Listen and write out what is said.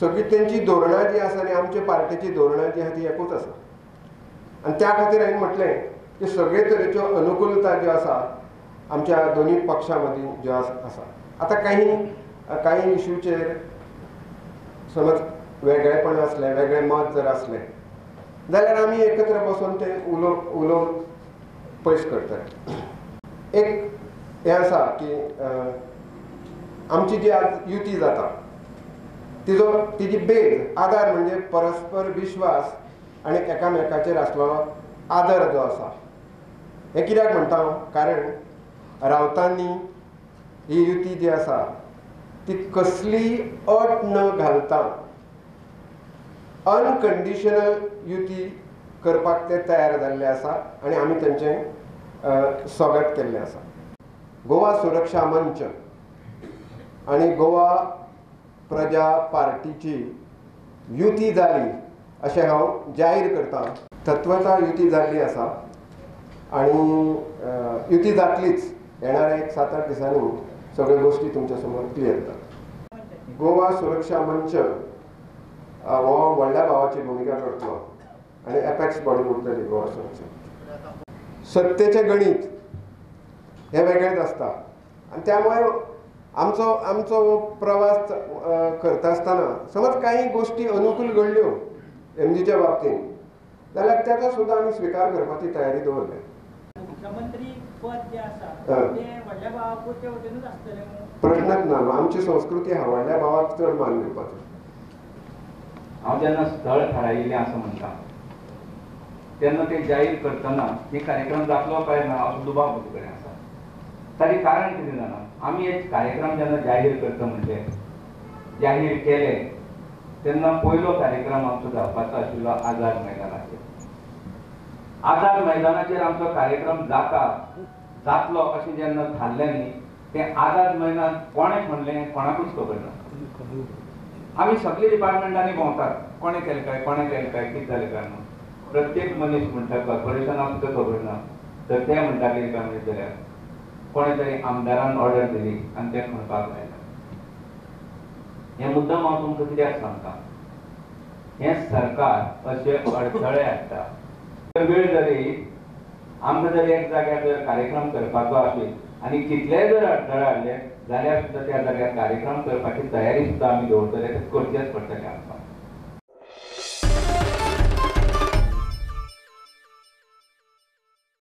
सगळीं तेंची धोरणां जी आसा आनी आमचे पार्टीची धोरणां जी आसा ती एकूच आसा. आनी त्या खातीर हांवें म्हटलें की सगळे तरेच्यो अनुकूलता ज्यो आसा आमच्या दोनूय पक्षां मदीं ज्यो आसा. आतां कांय इशूचेर समज वेगळेपण आसलें, वेगळें मत जर आसलें जाल्यार आमी एकत्र बसून तें उलोवन पयस करतले. एक हें आसा की आमची जी आज युती जाता तिजी बेज आदार म्हणजे परस्पर विश्वास आनी एकामेकाचेर आसलेलो आदर जो आसा. हें कित्याक म्हणटा हांव, कारण रावतांनी ही युती जी आसा ती कसली अट न घालता अनकंडिशनल युती करपाक ते तयार जाल्ले आसा आनी आमी तेंचें स्वागत केल्लें आसा. गोवा सुरक्षा मंच आनी गोवा प्रजा पार्टीची युती जाली अशें हांव जाहीर करता. तत्वता युती जाल्ली आसा आनी युती जातलीच. येणाऱ्या एक 7-8 दिसांनी सगळ्यो गोश्टी तुमच्या समोर क्लियर जाता. गोवा सुरक्षा मंच हो व्हडल्या भावाची भुमिका करतलो आनी एपेक्स बॉडी उरतली गोवा सुरक्षा. सत्तेचें गणीत हें वेगळेंच आसता आनी त्यामुळे आमचो आमचो प्रवास करता आसतना समज कांय गोश्टी अनुकूल घडल्यो एमजीच्या बाबतींत जाल्यार ताचो सुद्दां आमी स्विकार करपाची तयारी दवरल्या. मुख्यमंत्री पद जे आसा तें व्हडल्या भावाच्या वटेनूच आसतलें प्रश्नच ना. आमची संस्कृती आहा व्हडल्या भावाक चड मान दिवपाचो. हांव जेन्ना स्थळ थारायिल्लें आसा म्हणटा तेन्ना ते जाहीर करतना हे कार्यक्रम जातलो काय ना असो दुबाव म्हजे कडेन आसा. ताचें कारण कितें जाणा, आमी एक कार्यक्रम जेन्ना जाहीर करता म्हणजे जाहीर केले तेन्ना पयलो कार्यक्रम आमचो जावपाचो आशिल्लो आझाद मैदानाचेर. आझाद मैदानाचेर आमचो कार्यक्रम जातलो अशें जेन्ना थारलें न्ही तें आझाद मैदान कोणें म्हणलें कोणाकूच खबर ना. आमी सगळे डिपार्टमेंटांनी भोंवतात, कोणें केलें काय कोणें केलें काय कितें जालें काय म्हणून. प्रत्येक मनीस म्हणटा कॉर्पोरेशनाक सुद्दां खबर ना, तर ते म्हणटा कितें काय म्हणटा जाल्यार कोणें तरी आमदारान ऑर्डर दिली आनी तें खणपाक लायलें. हें मुद्दम हांव तुमकां कित्याक सांगता, हें सरकार अशे अडथळे हाडटा. वेळ जरी आमकां जर एक जाग्यार जर कार्यक्रम करपाचो आशिल्लो आनी कितलेय जर अडथळे हाडले जाल्यार सुद्दां त्या जाग्यार कार्यक्रम करपाची तयारी सुद्दां आमी दवरतले, ते करचेच पडटले आमकां.